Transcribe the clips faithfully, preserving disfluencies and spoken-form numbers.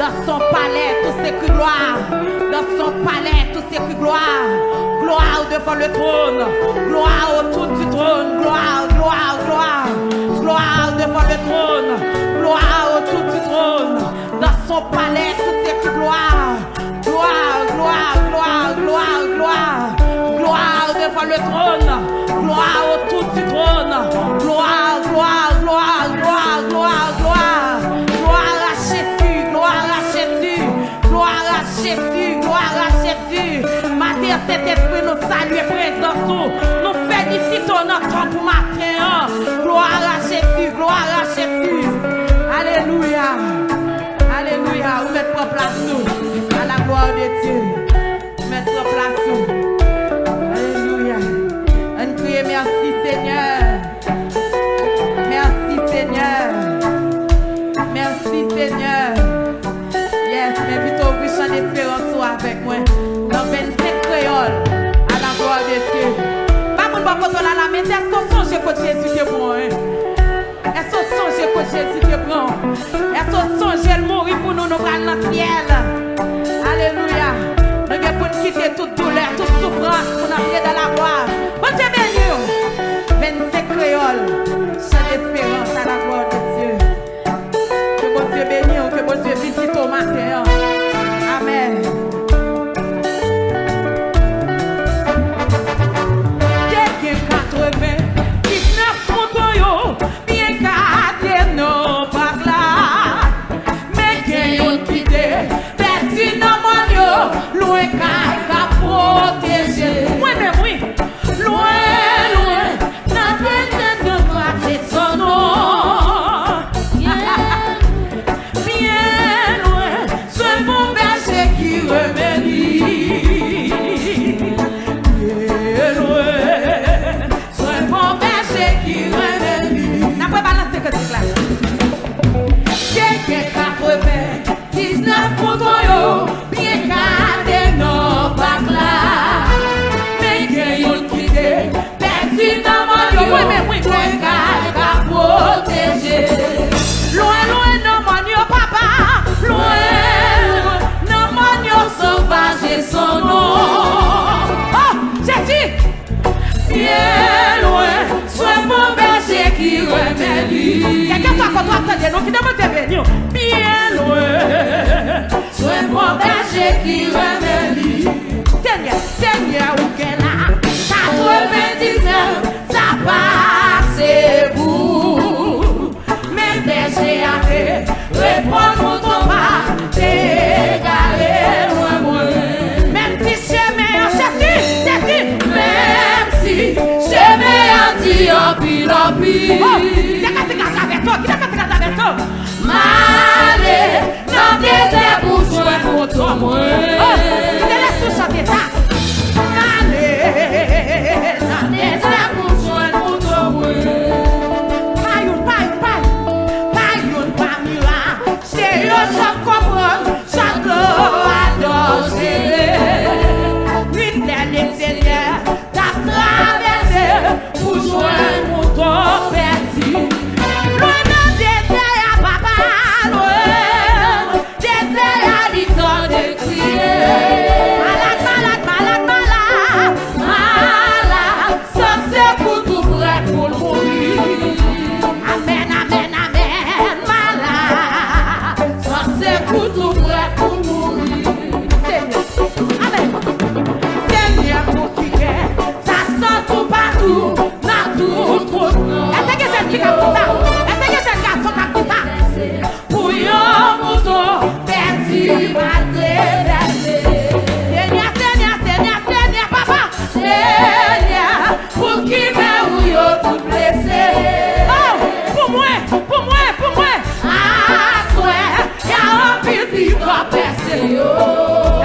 Dans son palais, tous ceux qui gloire. Dans son palais, tous ceux qui gloire. Gloire devant le trône. Gloire autour du trône. Gloire, gloire, gloire. Gloire devant le trône. Gloire autour du trône. Dans son palais, tous ceux qui gloire. Gloire, gloire, gloire, gloire, gloire. Gloire devant le trône. Gloire autour du trône. Gloire, gloire, gloire, gloire, gloire, gloire. Gloire à Jésus, gloire à Jésus. Gloire à Jésus, gloire à Jésus. Maten an, Sentespri, nou salye prezans ou. Nou felisite w nan tanp ou maten an. Gloire à Jésus, gloire à Jésus. Alelouya. Alelouya. Ou mèt pran plas ou. À la gloire de Dieu. Ou mèt pran plas ou. Alelouya. Ann kriye, mèsi, Senyè. Mèsi, Senyè. Mèsi, Senyè. Yes, m envite w ouvri chan desperans ou avèk mwen. Nan vennsenk kreyòl, à la gloire de Dieu. Pa moun bò kote w la, la, men èske w sonje kot Jezi te pran w, hein? Èske w sonje kot Jezi te pran w? Èske w sonje l mouri pou nou, nou pral nan syèl? Alelouya. Nou gen pou n kite tout doulè, tout soufrans pou n antre dans la gloire. Bondye beni w. Vennsenk kreyòl, chan desperans, à la gloire de Dieu. Ke Bondye beni w, ke Bondye vizite w maten an. Amèn. Te gen katrevendiznèf mouton yo byen gade nan pak la. Men gen youn ki te pèdi nan mòn yo, lwen kay k ap pwoteje. Mwen menm, wi. Lwen, lwen, nan dezè nan pase son non. Byen lwen, swen bon bèje ki renmen li. Byen lwen, swen bon bèje ki renmen li. N ap rebalanse kantik la. Te gen katrevendiznèf mouton yo byen gade nan pak la. Men gen youn ki te pèdi nan mòn yo, mwen menm, wi, mwen kay ka pwoteje. Lwen, lwen nan mòn yo, papa, lwen, lwen nan mòn yo, sovaje son non. Oh, Jezi! Byen lwen, swen bon bèje ki renmen li. Kèlkeswa kote w ap tande nou, kite Bondye beni w. Byen lwen, swen bon bèje ki renmen li. Senyè, Senyè, ou gen la. Katrevendiznèf, sa pase pou. Men bèje a te reponn mouton pa te egare lwen mwen. Menm si chemen an, Jezi, Jezi. Menm si chemen an di anpil, anpil. Oh, kite kantik la travèse w, kite kantik la travèse w. M ale nan dezè pou jwenn mouton mwen. Oh, kite lespri chante sa. M ale nan dezè pou jwenn mouton mwen. Pa youn, pa youn, pa youn, pa youn pami rache yo sot konprann jan dlo a danjere. Nwit lè Lesenyè t ap travèse pou jwenn mouton pèdi. Lwen nan dezè a, papa, lwen. Dezè a li tande kriye. Malad, malad, malad, malad. Malad, san sekou tou prè pou l mouri. Amèn, amèn, amèn. Malad, san sekou tou prè pou l mouri. Senyè. Amèn. Senyè, pou ki kè sa san toupatou nan tout kote. Èske gen jèn fi k ap di sa? Èske gen jèn gason k ap di sa? Pou yon mouton pèdi, maltrete. Senyè, Senyè, Senyè, Senyè, papa. Senyè, pou ki men ou yo tout blese. Oh, pou mwen, pou mwen, pou mwen. Aswè, y a anpil pik ap pèse yo.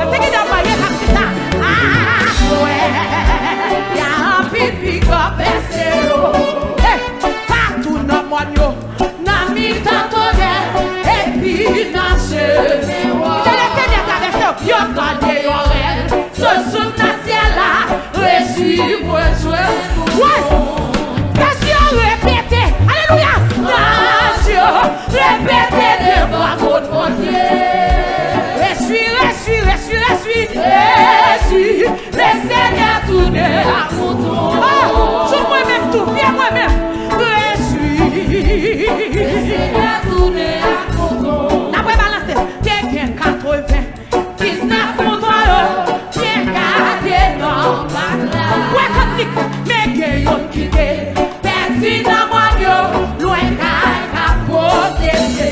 Èske gen yon mwayen k ap di sa? Aswè, y a anpil pik ap pèse yo. Hey, patou nan mòn yo. Nan mitan tonèl, epi nan chemen wòch. Kite Lesenyè travèse w. Yo tande yon rèl sot sou nan syèl la, rejwi mwen jwenn mouton. Zanj yo repete, alelouya! Zanj yo repete devan twòn Bondye. Senyè tounen ak mouton. N ap rebalanse. Te gen katreven diznèf mouton yo byen gade nan bak la. Wè kantik, men gen youn ki te pèdi nan mòn yo, lwen kay k ap pwoteje.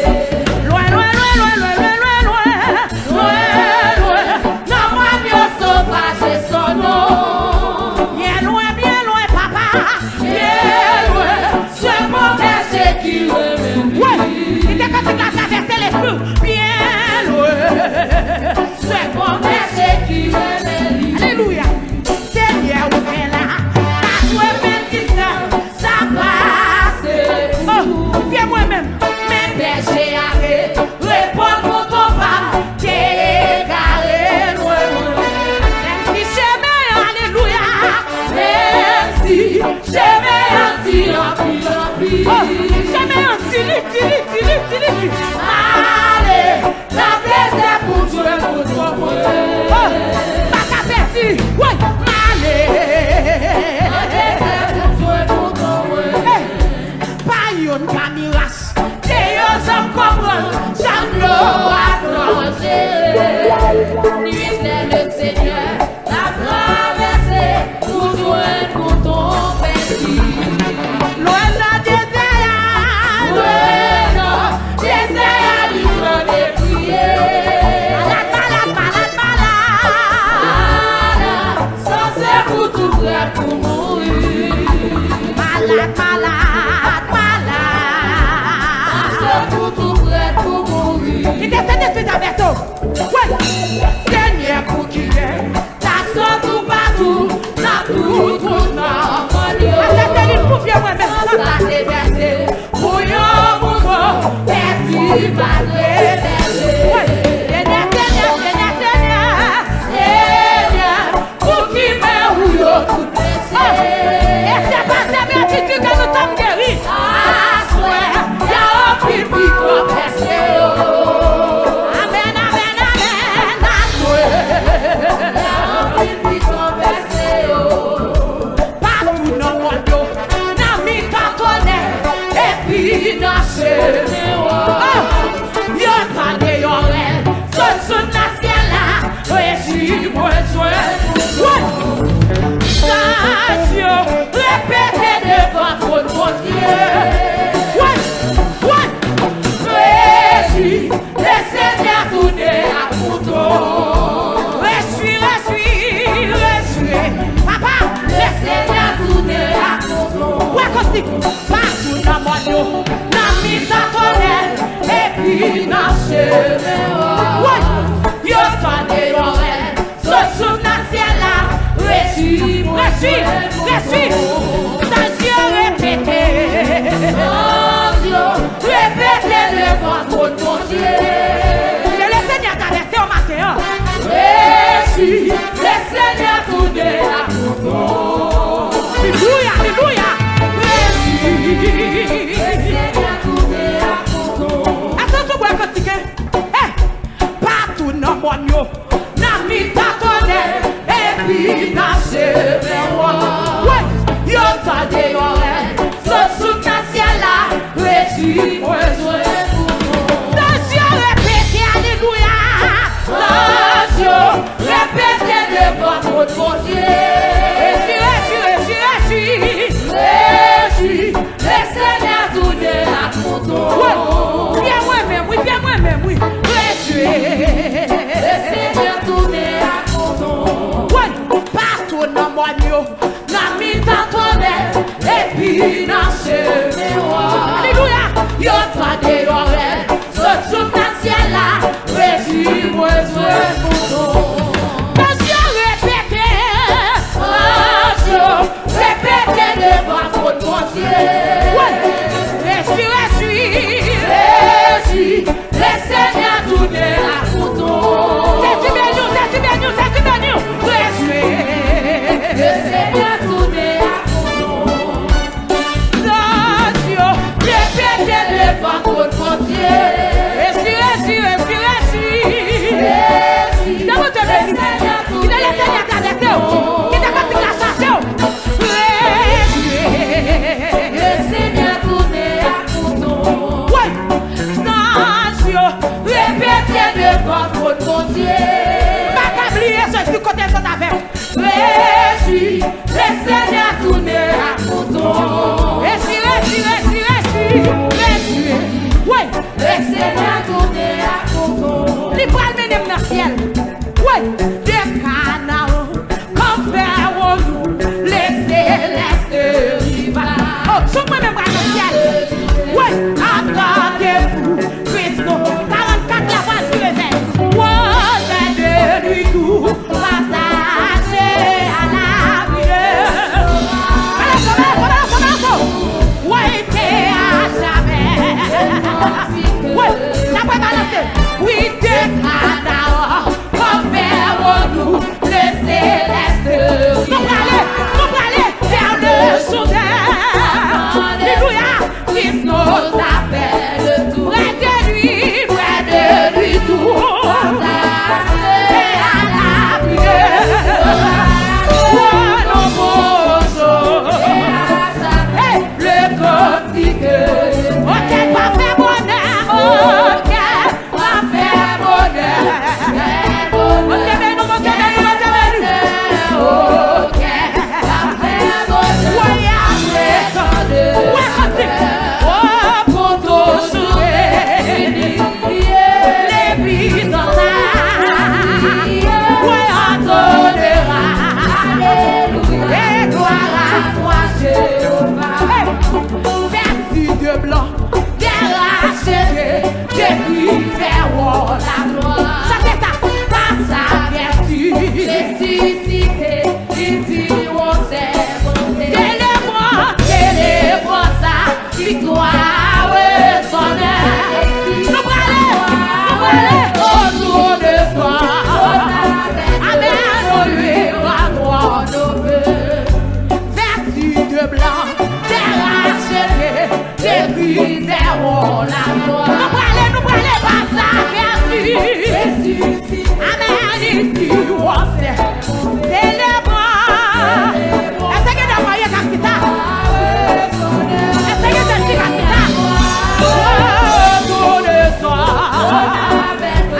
Lwen, lwen, lwen, lwen, lwen, lwen, lwen, lwen. Lwen, lwen, nan mòn yo sovaj e sono. Byen lwen, byen lwen, papa. Byen lwen, sèl bon bèje ki renmen li. Wi, kite kantik la travèse lespri w. Byen lwen, sèl bon bèje ki renmen li. Alelouya. Senyè, ou fè la katrevenndisnèf. Sa pase pou ou. Konfye mwen menm. Men bèje a te reponn mouton pa m, te egare lwen mwen. Menm si chemen an, alelouya. Menm si chemen an di anpil, anpil. Oh, chemen an di li, di li, di li, di li, di li. Ale nan dezè pou jwenn mouton mwen. Oh, pa ka pèdi. Woy, m ale. Nan dezè pou jwenn mouton mwen. Hey, pa youn pa miraj. Te yo janm konprann, janm yo ap plonje. Nwit lè Lesenyè ap travèse pou jwenn mouton pèdi. Lwen nan dezè a, lwen nan dezè a, li tande kriye. Malad, malad, malad, malad. Malad, sanse pou tou prè pou mouri. Malad, malad, malad. Sanse pou tou prè pou mouri. Kite Sentespri travèse w. Wi. Senyè, pou ki lè, taksò toupatou, nan tout wout, nan mòn yo. Pastè Felipe, konfye mwen menm. San sa te vèse pou yon mouton pèdi malgre pèdi. Wi. Senyè, Senyè, Senyè, Senyè, Senyè, pou ki men ou yo tout blese. E se pa sèm yo ki di ke nou tann geri. Aswè, y a anpil pito blese yo. Amèn, amèn, amèn, aswè. Y a anpil pito blese yo. Patou nan mòn yo, nan mitan tonè, epi nan chemen yo. Oh! Nou prale, nou prale, pa sa pèdi. Amèn, isi, wòsè. Selebre. Èske gen de mwayen k ap chita? Èske gen de fi k ap chita?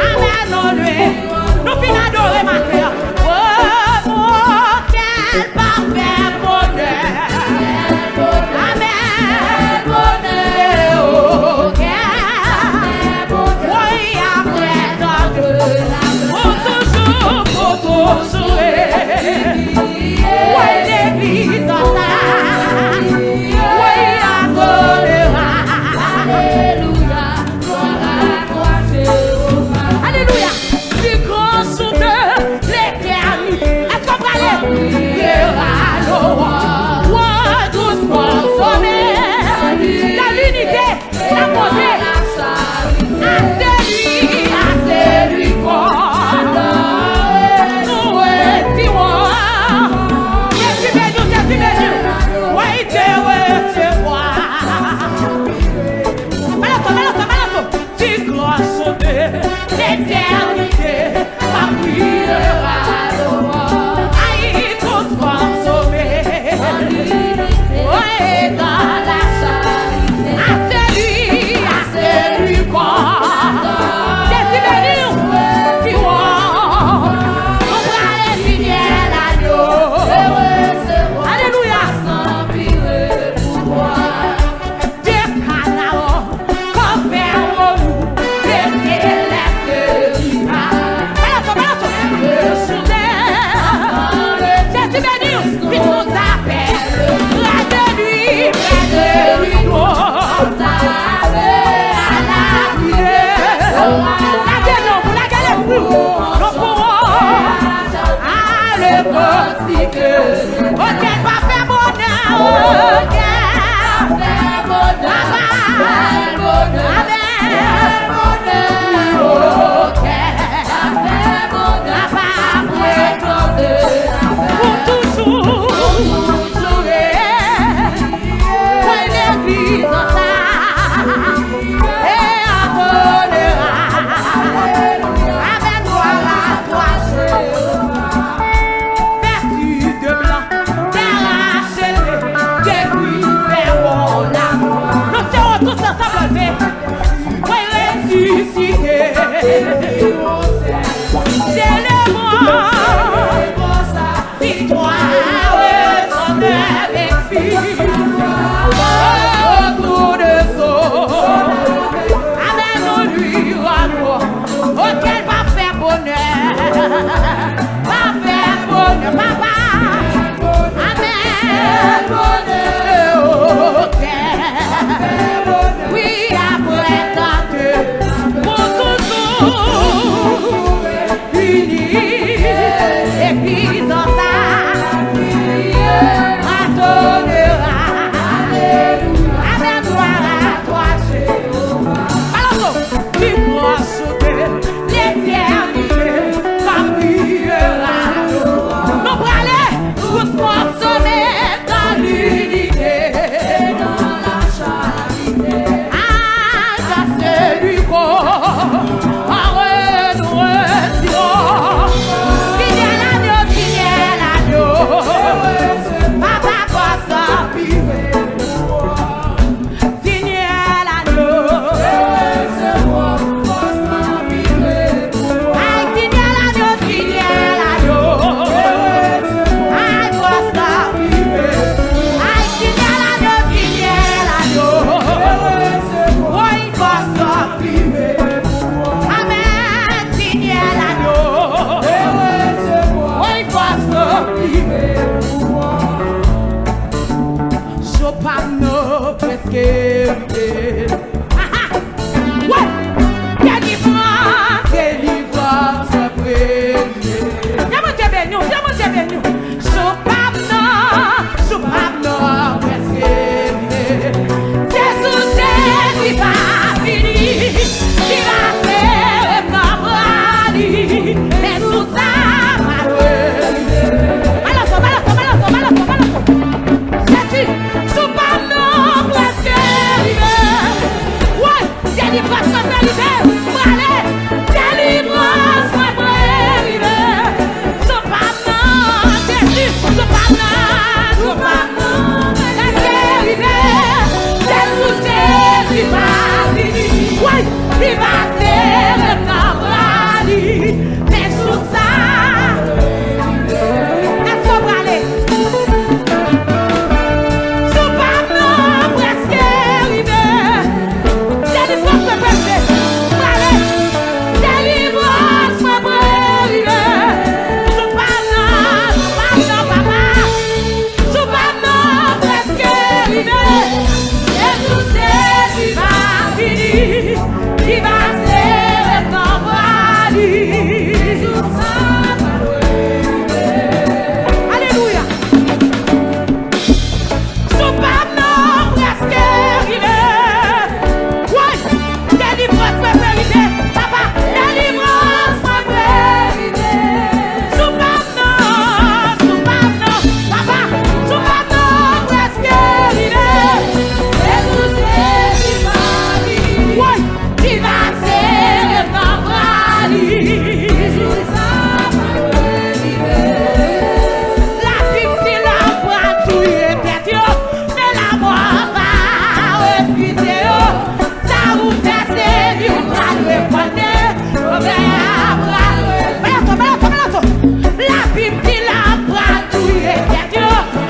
Amèn, nou lwe. Nou fin adore maten an. Oh, oh, kèl pafè bonè. Amèn. Bonè, oh, kèl. Woy, apre tande. Pou toujou, pou toujou. Woy, legliz an sa. Woy, adore. Alelouya. Alelouya. Plus grand jour de l'éternité. Èske w prale? Prière à l'aurore, doucement sommet. Dans l'unité, la bonté. À celui, à celui qu'on nous retirons. Jezi beni w, Jezi beni w. Woy, te resevwa. Balanse, balanse, balanse. Ti gran sonde, letènite, pa priye a lowò. Ay, tout fòm sove. Oye, dans la charité. À celui, à celui qu'on. Jezi beni w. Ti wò. Nou prale fidèl a yo. Alelouya. Dekanawo, kòvè wowou, le selès de Riva. Balanse, balanse. Le Jezi beni w, il nous appelle. Près de lui, près de lui, nous. À la prière. Lage non, lage lespri w. Non pou w. A le kò. Oke, l pa fè bonè, oke. Papa, amèn. Oke, papa, mwen tande. Pou toujou, pou toujou, eh. Mwen legliz an sa. E adore. Amèn, glwa a twa, Jewova. Vèsti de blan, tè rachete, dekwi fè won laglwa. Nou se yo tous ansanm leve. Mwen resisite. Selebre. Viktwa resanble mesi. Otou de so. Amèn, nou lwi rann. Oke, l pa fè bonè. Pa fè bonè, papa. Amèn. Oke. Wi, apre tante. Pou toujou. Delivrans mwen prale, delivrans mwen prale. Jou pa m nan, Jezi, jou pa m nan, jou pa m nan, prèske rive. Se jou Jezi va vini. Woy, li va sere nan bra li. Men jou sa, èske w prale? Jou pa m nan prèske rive. Delivrans mwen prèske rive. Prale. Delivrans mwen prèske rive. Jou pa m nan, jou pa m nan, papa. Jou pa m nan prèske rive. Se jou Jezi va vini. Li va sere nan bra li. Alelouya. Jou pa m nan prèske rive. Woy, delivrans mwen prèske rive. Papa, delivrans mwen prèske rive. Jou pa m nan, jou pa m nan, papa, jou pa m nan prèske rive. Se jou Jezi va vini. Woy, li va sere nan bra li. Jou sa va rive. Labib di lanmò pral touye tèt yo, men lanmò va refize yo. Sa ou fè se li ou pral rekòlte. Pwovèb la pral re- Balato, balato, balato. Labib di lanmò pral touye tèt yo,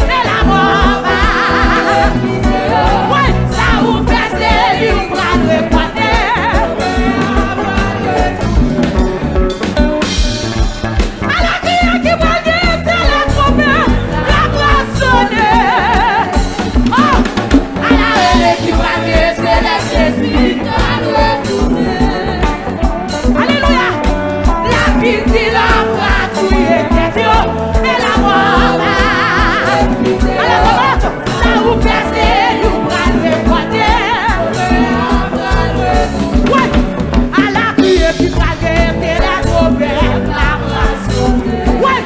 men lanmò va. Woy, sa ou fè se li ou pral rekòlte. Ala kriye ki pral genyen se lè twonpèt la pral sone. Oh! Ala rele ki pral genyen se lè Jezi pral retounen. Alelouya! Labib di lanmò pral touye tèt yo, men lanmò va. Balato, balato. Sa ou fè se li ou pral rekòlte. Woy! Ala kriye ki pral genyen se lè twonpèt la pral sone. Woy!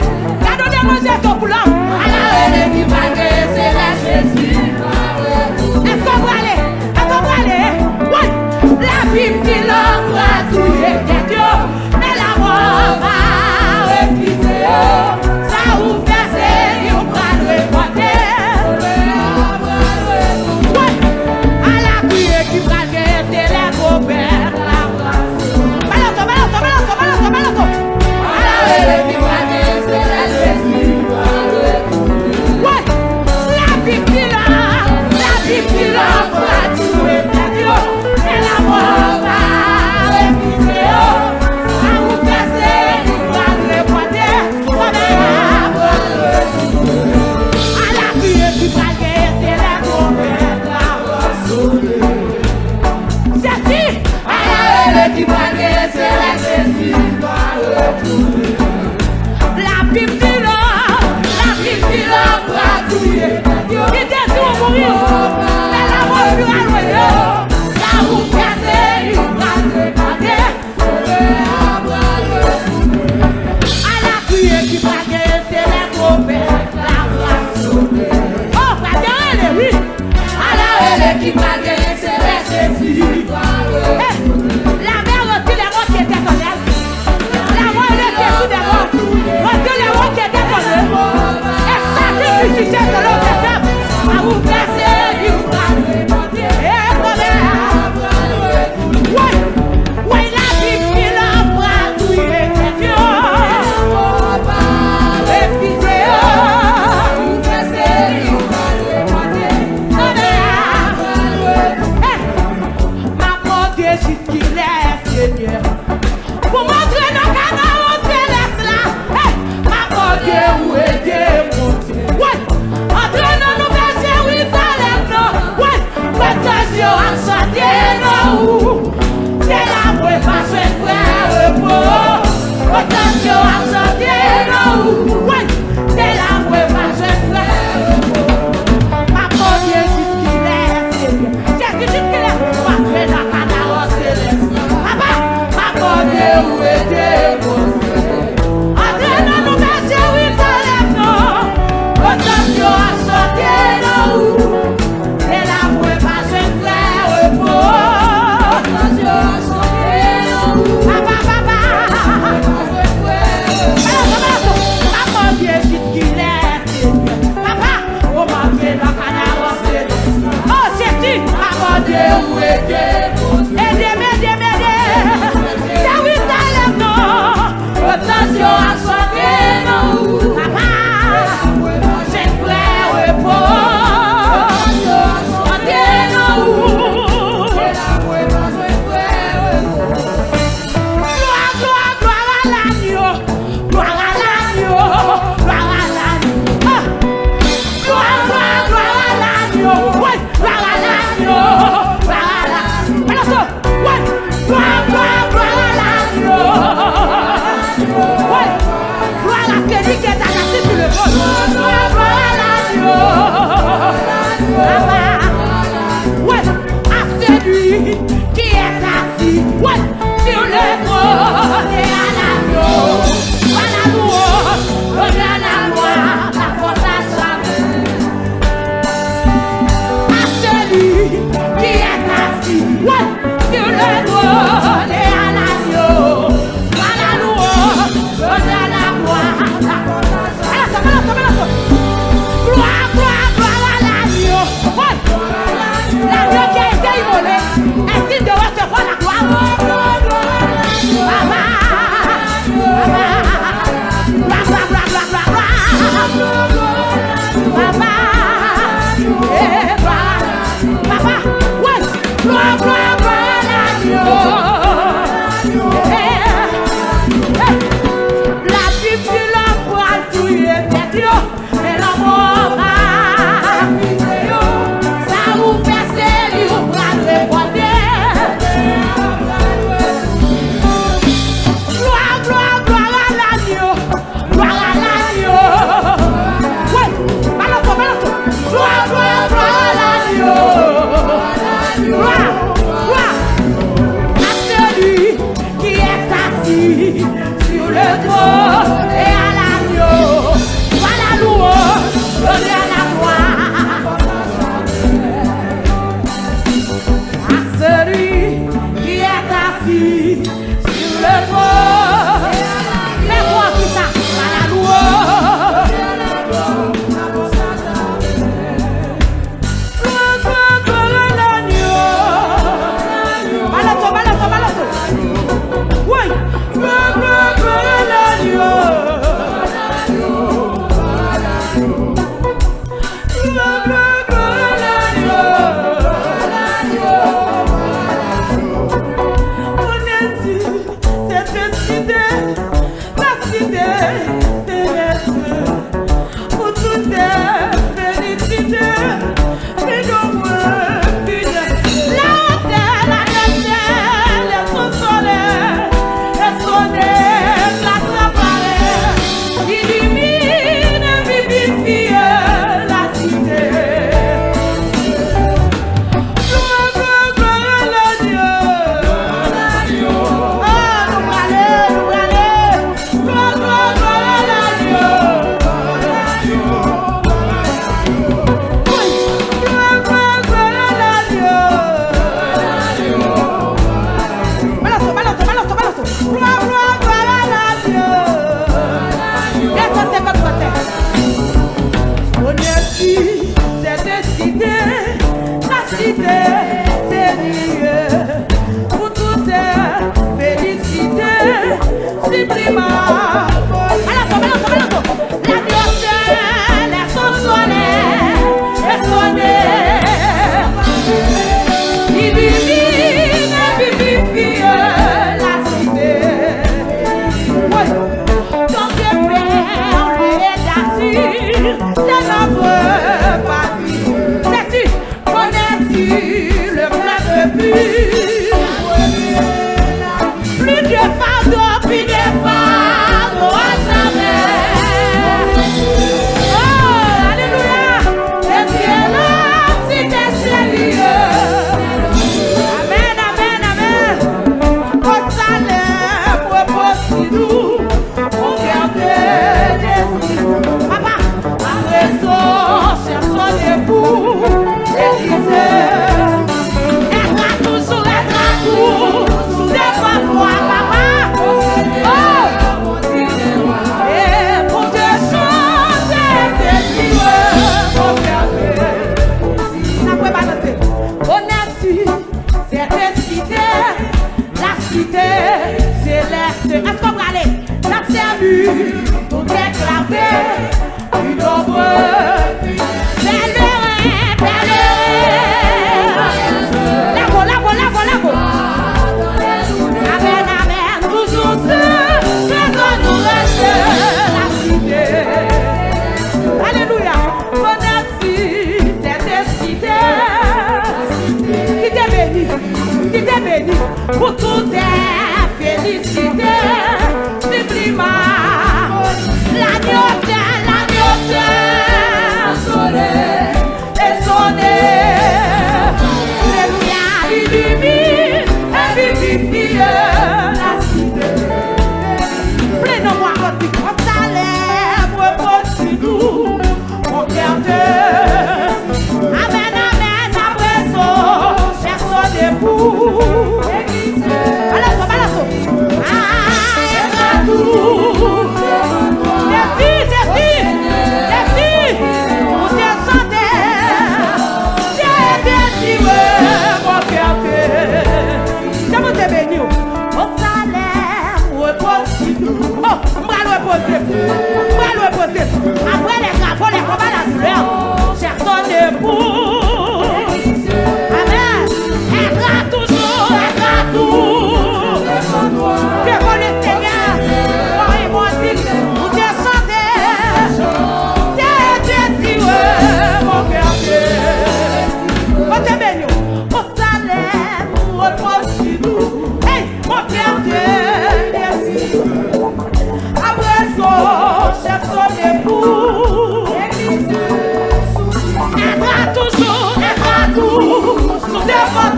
Gade yon demonstrasyon pou lanmò. Ala rele ki pral genyen se lè Jezi pral retounen. Èske w prale? Èske w prale? Woy! Labib di lanmò pral touye tèt yo. Men lanmò va refize yo. Sa ou fè se li ou pral rekòlte. Woy! Ala kriye ki pral genyen se lè twonpèt la pral. Balato, balato, balato, balato, balato. Ala rele ki pral genyen se lè Jezi pral retounen. Woy! Labib di lanmò, Labib di lanmò pral touye tèt yo. Men lanmò va refize yo. Sa ou fè se li ou pral rekòlte. Twonpèt la pral retounen. Ala kriye ki pral genyen se lè twonpèt la pral sone. Jezi! Ala rele ki pral genyen se lè Jezi pral retounen. Labib di lanmò, Labib di lanmò pral touye tèt yo. Li te di w mouri, men lanmò pi alwe yo. Sa ou fè se li ou pral rekòlte. Ala kriye ki pral genyen se lè twonpèt la pral sone. Oh, pral gen rele, wi. Ala rele ki pral genyen se lè Jezi pral retounen. Hey, la mer retire les rocs qui étaient en elle. La mer retire tous les rocs. Retire les rocs qui étaient en eux. Et chacun qui cherchait selon ses œuvres. Sa ou fè se li ou pral rekòlte. Hey, frè. Woy! Woy, Labib di lanmò pral touye tèt yo. Refize yo. Hey! M ap mande jiskilè, Senyè, pou m antre nan Kanaran selès la. Hey! M ap mande ou ede mwen. Woy! Antre nan nouvèl Jerizalèm nan. Woy! Kot zanj yo ap chante non ou. Se la mwen va jwenn vrè repo. Kot zanj yo ap chante non ou. Woy! Se la mwen va jwenn vrè repo. M ap mande jiskilè, Senyè. Jezi, jiskilè? Ou antre nan Kanaran selès la. Papa, m ap mande ou ede mwen. Antre nan nouvèl Jerizalèm nan. Kot zanj yo ap chante non ou. Se la mwen va jwenn vrè repo. Papa, ouais, à celui qui est assis, ouais, sur le trône et à l'agneau, soit la louange, l'honneur, la gloire, la force à jamais. À celui qui est assis, ouais, sur le trône et à l'agneau, soit la louange, l'honneur, la gloire, la force à jamais. Balansé, balansé, balansé. Gloire, gloire, gloire à l'agneau. Ouais. L'agneau qui a été immolé. Est-il de recevoir la gloire? Baba. Baba. Baba. Baba. Eh, gloire. Papa, ouais. Gloire, gloire, gloire à l'agneau. Eh, eh. La Bib di lòm pral touye tèt yo, men lanmò pa fize yo. Sa ou fè se li ou pral rekòlte. Gloire, gloire, gloire à l'agneau. Gloire à l'agneau. Oui, balanse, balanse. Gloire, gloire, gloire à l'agneau. Gloire, gloire à celui qui est assis sur le trône et à l'agneau. Soit la louange, l'honneur, la gloire. À celui qui est assis sur le trône. Fè kò ki sa, à la louange. Gloire, gloire, gloire à l'agneau. Balanse, balanse, balanse. Oui. Gloire, gloire, gloire à l'agneau. Gloire, gloire, gloire à l'agneau, à l'agneau, à l'agneau. On est dit, c'est décidé, la cité céleste. Pour tout est félicité, plus nombreux, plus de la hauteur, la hauteur, les ensoleils, et son éclat sans pareil. Illumine, vivifie la cité. Gloire, gloire, gloire à l'agneau. Ah, nou prale, nou prale. Gloire, gloire, gloire à l'agneau. Oui. Gloire, gloire, gloire à l'agneau. Balanse, balanse, balanse, balanse. Gloire, gloire, gloire à l'agneau. Desann senkant fwa sèt. Honnêteté, c'est décidé, la cité, c'est lieu. Pour tout est félicité, sublime. Balanse, balanse, balanse. L'agneau seul est son soleil, et son éclat. Illumine, vivifie la cité. Oui. Ton Dieu ferme et d'assure, c'est notre patrie. C'est sûr, on est sur le peuple plus. Plus de fardeau, plus de fardeau à jamais. Oh, alléluia. Espérance, c'est sérieux. Amen, amen, amen. Au salut, repose sur nous. Papa, a rezon, chèf son epou, Elize. Èt a toujou, èt a toujou devan twa, papa. Oh! E pou te chante, te dire, konfèmen. N ap rebalanse. Onèti, sètesite, la site selès. Èske w prale? N ap sèvi tout eklate, pi nonbre. Pèleren, pèleren. Lève w, lève w, lève w, lève w. Amèn, amèn. Toujou se rezon nou rete la site. Alelouya. Onèti, sètesite, site beni, site beni. Pou tout est félicité, sublime. L'agneau seul, l'agneau seul. Plen non mwen ankò, di konsa lè mwen repoze sou nou, mon kè te. Amèn, amèn, aprezo, chè sone pou. Balanso, balanso. Ah, e ka tou. Jezi, Jezi, Jezi, ou te chante. Jezi, Jezi, mon kè te. Ke Bondye beni w. Konsa lè mwen repoze sou nou. Oh, m pral repoze m. M pral repoze m. Apre lè drapo, lè konba, ladoulè, chè sone pou. Amèn. Èt la toujou, èt la tou. Devan le Senyè, mwen repoze m. Ou te chante. Te, te, ti, we, mon kè te. Bondye beni w. Konsa lè mwen repoze sou nou. Hey! Mon kè te dezi. Aprezo, chè sone pou. Èt la toujou, èt la tou. Sou devan,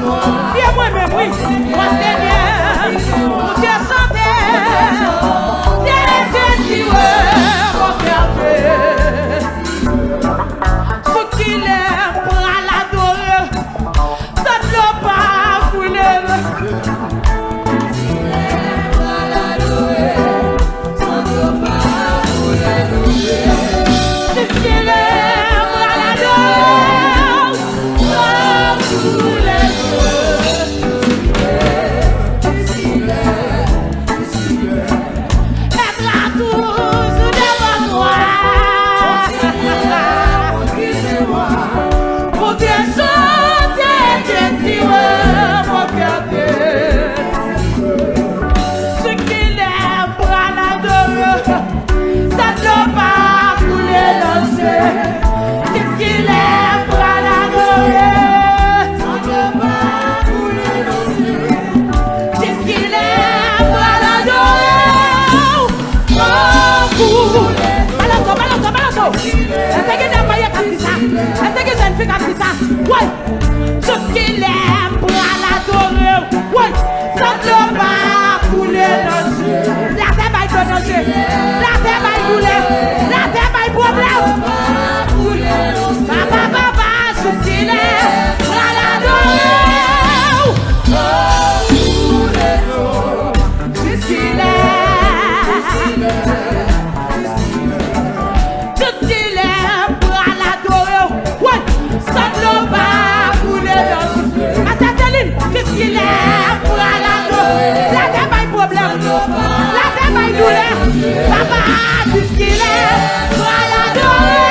fye mwen menm, wi. Mwen Senyè, ou te chante. Te, te, ti, we, mon kè te. Sou kilè m pral adore. San dlo pa koule. Jis kilè m pral adore w. Èt la toujou devan mwen. Pou te chante, te dire, mon kè te. Jis kilè m pral adore w. San dlo pa koule nan je. Jis kilè m pral adore w. San dlo pa koule nan je. Jis kilè m pral adore w. Oh, koule. Balanso, balanso, balanso. Èske gen dam marye k ap di sa? Èske gen jèn fi k ap di sa? Woy! Jis kilè m pral adore w. Woy! San dlo pa koule nan je. Latè bay dlo nan je. Latè bay doulè. Latè bay pwoblèm. Papa, papa, jis kilè m pral adore w. Jis kilè. Jis kilè m pral adore w. Woy! San dlo pa koule nan je. Pastè Celine, jis kilè m pral adore w. Latè bay pwoblèm. Latè bay doulè. Papa, jis kilè m pral adore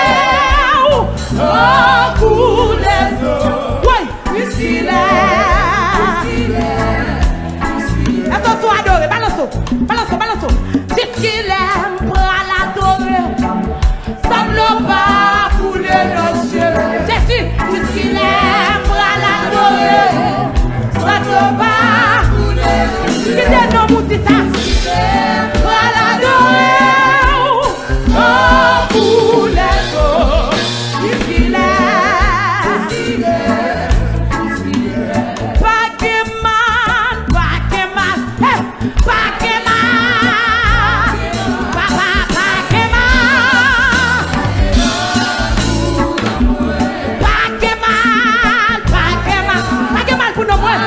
w. Oh, koule. Woy! Jis kilè. Èske w sou adore? Balanso, balanso, balanso. Jis kilè m pral adore w. San dlo pa koule nan je. Jezi, jis kilè m pral adore w. San dlo pa koule nan je. Kite non m di sa. Pral adore w. Oh, koule. Jis kilè. Pa gen mal, pa gen mal. Hey! Pa gen mal. Papa, pa gen mal. Pa gen mal, pa gen mal. Pa gen mal pou non mwen.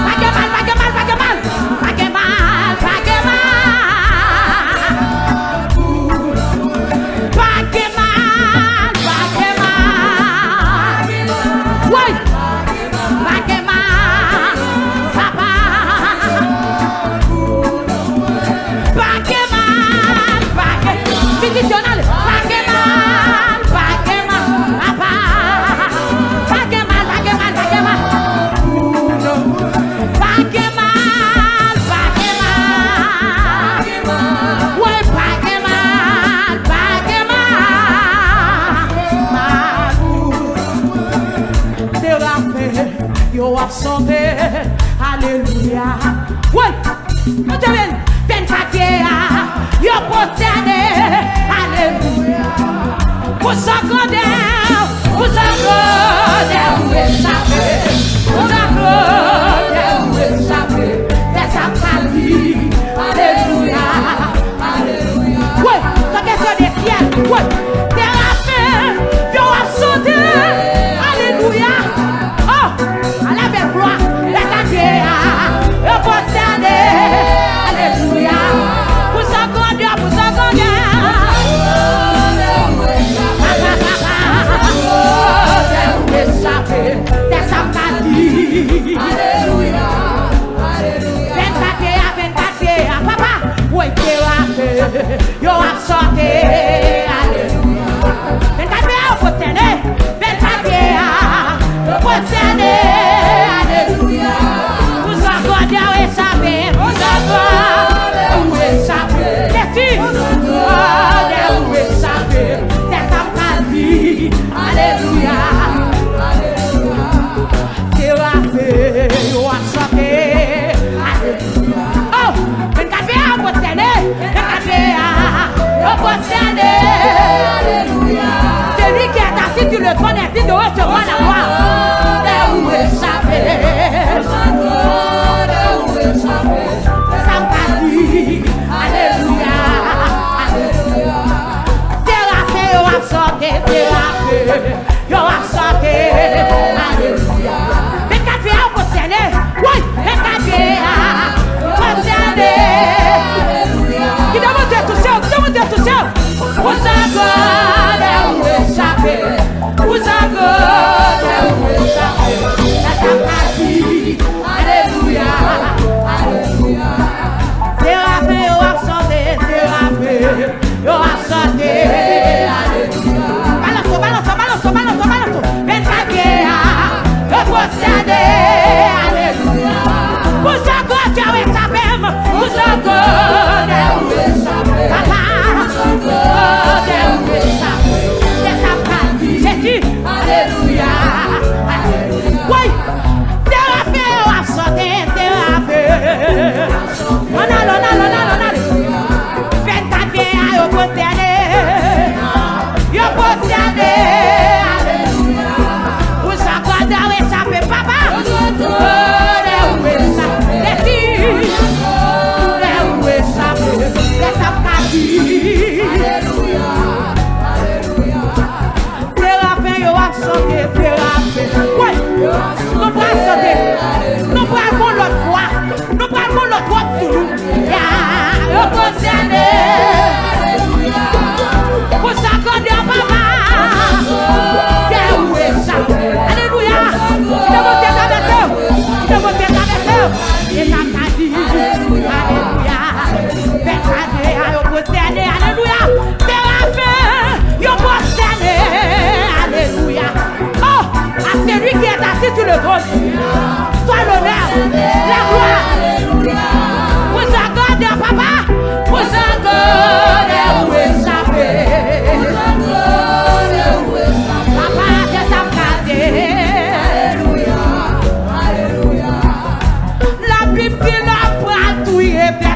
Pa gen mal, pa gen mal, pa gen mal. Pa gen mal, pa gen mal. Pa gen mal, pa gen mal. Woy! Pa gen mal, papa. Pa gen mal, pa gen, mizisyen, ale. Pa gen mal, pa gen mal, papa. Pa gen mal, pa gen mal, pa gen mal. Pa gen mal, pa gen mal. Woy, pa gen mal, pa gen mal. Mal. Serafin yo ap chante, alelouya. Woy! Bondye beni. Vennkat vye a, yo pwostène, alelouya. Pou jan grandè, pou jan grandè ou rechape, pou jan grandè ou rechape. Fè sa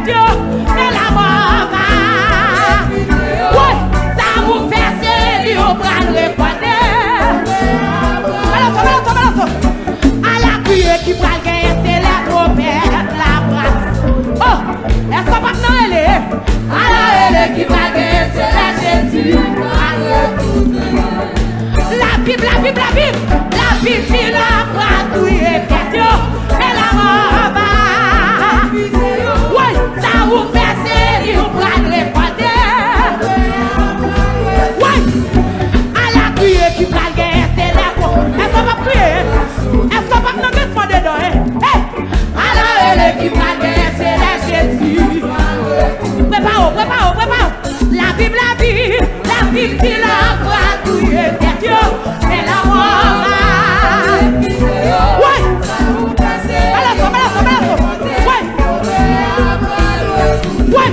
yo, men lanmò pa. Woy, sa ou fè se li ou pral rekòte. Balanse, balanse, balanse. Ala kriye ki pral genyen, se lè twonpèt la pral. Oh, èske w p ap nan rele? Ala rele ki pral genyen, se lè Jezi pral retounen. Labib, Labib, Labib, Labib di lanmò pral touye tèt yo, men lanmò pa. Woy, sa ou fè se li ou pral rekòte. Woy, ala kriye ki pral genyen, se lè ko. Èske w p ap kriye? Èske w p ap nan grinsman de dan, en? Hey! Ala rele ki pral genyen, se lè Jezi. Prepare w, prepare w, prepare w. Labib, Labib, Labib di lanmò pral touye tèt yo, men lanmò pa. Woy! Balanse, balanse, balanse. Woy! Woy!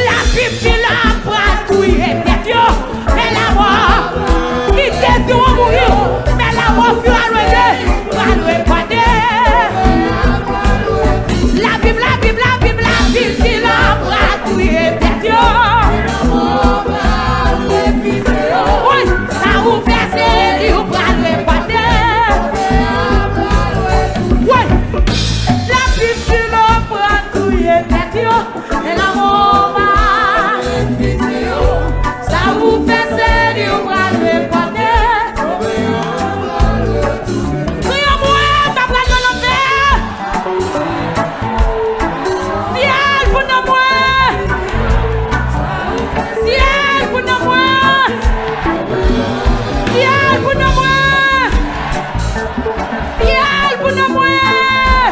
Labib di lanmò pral touye tèt yo, men lanmò. Li te di w mouri, men lanmò finalman pral rekòte. Labib, Labib, Labib, Labib di lanmò pral touye tèt yo. Woy, sa ou fè se li ou pral rekòte. Woy, Labib di lanmò pral touye tèt yo. Men lanmò pa. Sa ou fè se li ou pral rekòte. Kriye mwen, m pa pral nan lanfè. Syèl pou nanm mwen. Syèl pou nanm mwen. Syèl pou nanm mwen. Syèl pou nanm mwen.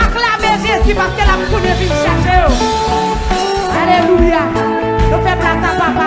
Aklame Jezi paske l ap tounen vin chèche w. Alelouya. Nou fè plas a Papa